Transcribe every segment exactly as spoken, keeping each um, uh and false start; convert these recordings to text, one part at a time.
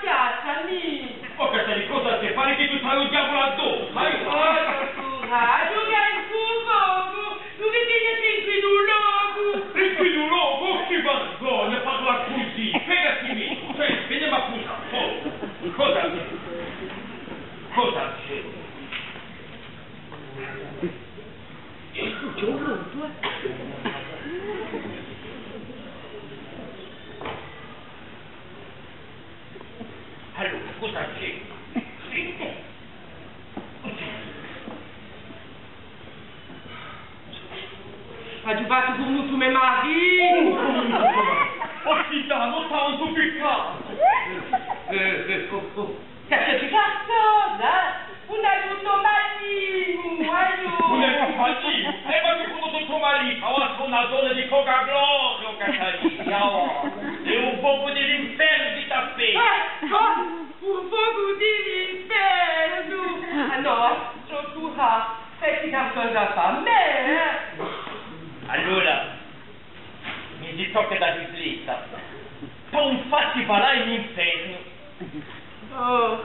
Piazza, mì! Oh, Catalì, cosa ci hè? Pare chì tù t'hai u diavulu addossu, sai? Oh, curaghju, chì hè u focu! Ùn vi pigliate in quiddu locu! In quiddu locu? Oh, chì vergogna, parlà cusì! Spiegati mì! Cioè, venimu à pusà, oh! Cosa ci hè? Cosa ci hè? Allora, cosa ci hè? Aghju fattu curnutu me maritu! Oh, zitella, ùn tantu piccatu! Eh, eh, oh, oh. Chì ci hè, chì cosa? Ùn hè tuttu malinu, aiò! Ùn hè tuttu malinu? Eh, ma chì puru tuttu malinu? Avà sò una donna di poca gloria, o Catalì, avà. Hè un focu di l'infernu chì t'aspetta. Eh, co-, un focu di l'infernu! Ah nò, sgiò curà, feti calcosa pà mè, eh! Allora, mi si tocca da rifletta. Pà ùn fatti falà in infernu. Oh.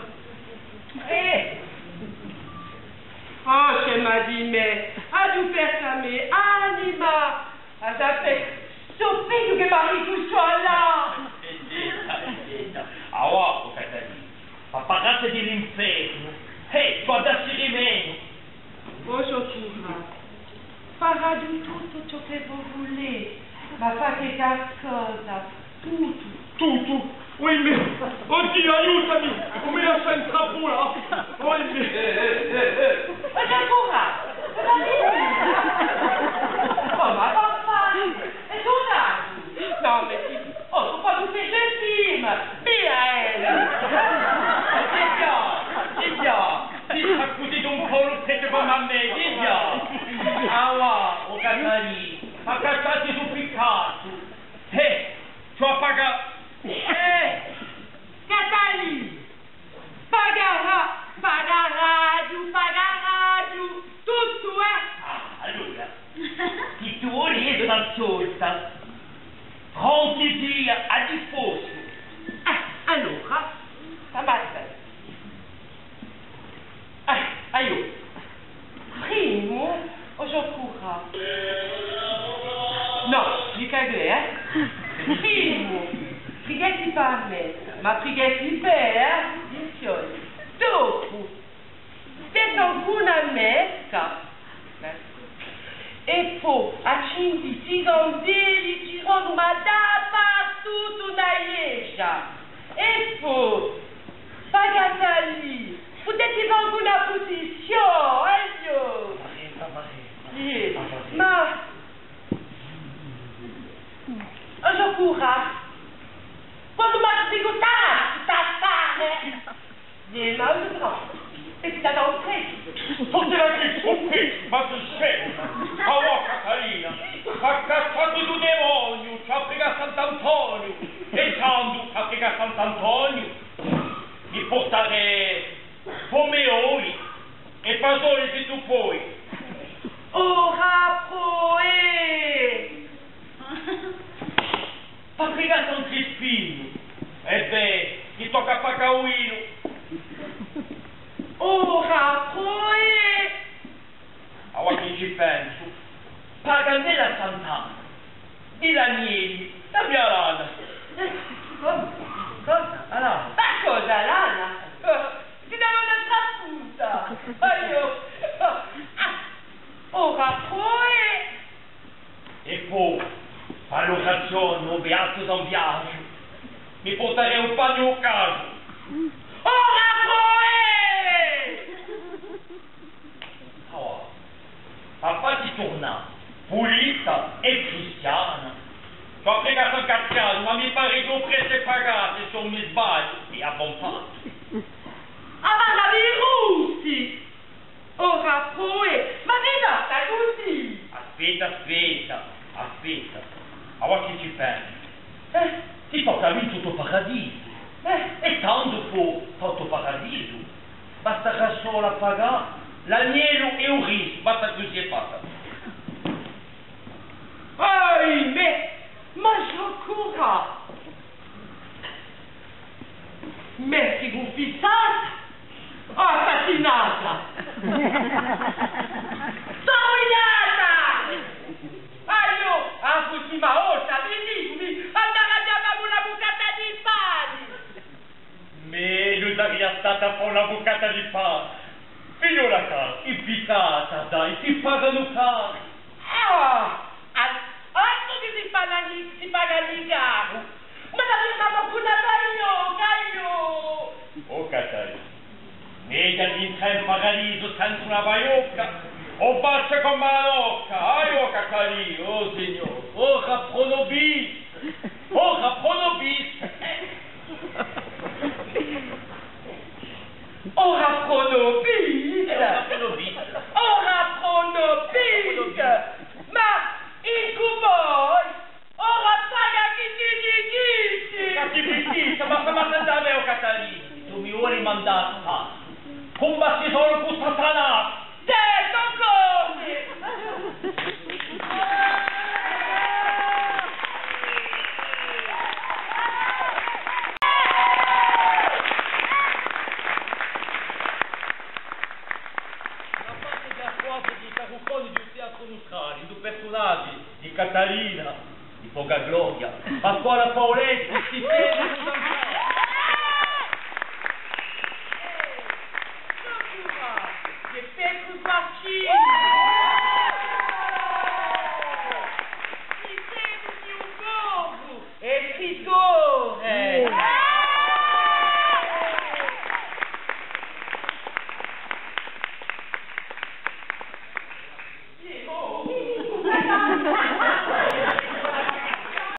Eh. Oh, scema di mè, aghju persu a me anima, a sapè, sò figliu chì maritu sò là. Aspetta, aspetta. Avà, o Catalì, ma parrate di l'infernu, eh, ci hà da esse rimediu. O sgiò curà, faraghju tuttu ciò chì vo vulete, ma fate calcosa, tuttu. Tuttu? Oimè! O Diu, aiutami! Ùn mi lascià intrappulà! Oimè! Eh, eh, eh, eh! O sgiò curà! O sgiò curà! Oh, ma papà! Hè tornatu! Nò, ma sì, oh, sò quandu fece film! Via, eh! Signò! Signò! Ti saccuti d'un po' lu pettu cum'è à mè, signò! Avà, o Catalì, ma cacciati stu piccatu! Eh! Ci hà pagatu! Eh! Catalì! Pagarà, pagaraghju, pagaraghju, tuttu, eh! Ah, allora, chì tù voli, eiu t'accetta. Franchi sia, à dispostu. Eh, allora, sta basta. Eh, aiò. Primu, o sgiò curà. Nò, micca què, eh? Primu, prigheti pà mè, ma prigheti bè, eh? Attenzione. Dopu, dite ancu una messa. È po accinditi i candeli, gironu, ma dapertuttu in a ghjesgia. È po, pagati à lì, pudeti fà ancu una prucissiò, aiò! Iè, ma, o sgiò curà, quandu m'hà dicu, t'hà, t'hà fame! Iè, ma ùn trova. È ti dà da un prezzu. Forse l'hai scummettu, ma tù scema. Ma o Catalina, ma cacciati u demoniu, ci hà à pregà à Sant'Antoniu. È tandu, ci hà à pregà à Sant'Antoniu, mi purtati pomeoli è fasgioli, s'è tù poi. Ora proè! Pà pregà à San Crispinu. È bè, ti tocca à pagà u vinu. Ora proè! Avà chì ci pensu, pà a candela à Sant'Anna, di l'anielli, dammi a lana. Eh, cosa? Cosa? A lana. Ma cosa, a lana? Eh, ti dà un'altra punta. Aiò. Ah, ora proè! È po, pà l'ocassione, o beatu San Biagiu, mi purtarè un panu à casa. Ora proè! Oh, pà fatti turnà pulita è cristiana. Ci hà à pregà à San Cassianu, ma mi pare chì u prezzu hè pagatu, s'o ùn mi sbagliu, è à bon pattu. Avà, ma vi russi! Ora proè, ma chì basta cusì? Aspetta, aspetta, aspetta. Avà chì ci pensu. Eh? Ti tocca à vince u to paradisu. Eh? È tandu po, pà u to paradisu, bastarà solu à pagà l'aniellu è u risu, basta cusì è basta. Oimè! Ma sgiò curà! Mè chì cunfissata! Assassinata! Spugliata! Aiò, a prusima volta, vi dicu, andate à chjamà una bucata di pani! Megliu saria stata à fà una bucata di pani. Figliola cara, i piccati, sai, si paganu cari. Ah! Al-, altru chì si paganu, si paganu cari! Ma t'aviu fattu una tagliocca, aiò! O Catarina, megliu à intrà in paradisu senza una baiocca, o bacià cum'è una locca, aiò Catarina, o Signore, ora pro nobis, ora pro nobis. Ora pro nobis! Ora pro nobis! Ora pro nobis! Ma incù voi, ora paga chì ti dici! Chì ti dici? Ma, ma, ma, o Catarina, tù mi voli mandà à spasu? Cumbattì solu cù Satana! Certu, così! A parte di a squadra di Carrucconi di u Teatru Nustrale, in u persunaghju di Catarina, di poca gloria, Pasquale Paoletti, si ferma. Signora, chì peccu faccimu! Ci semu un pocu e si corre!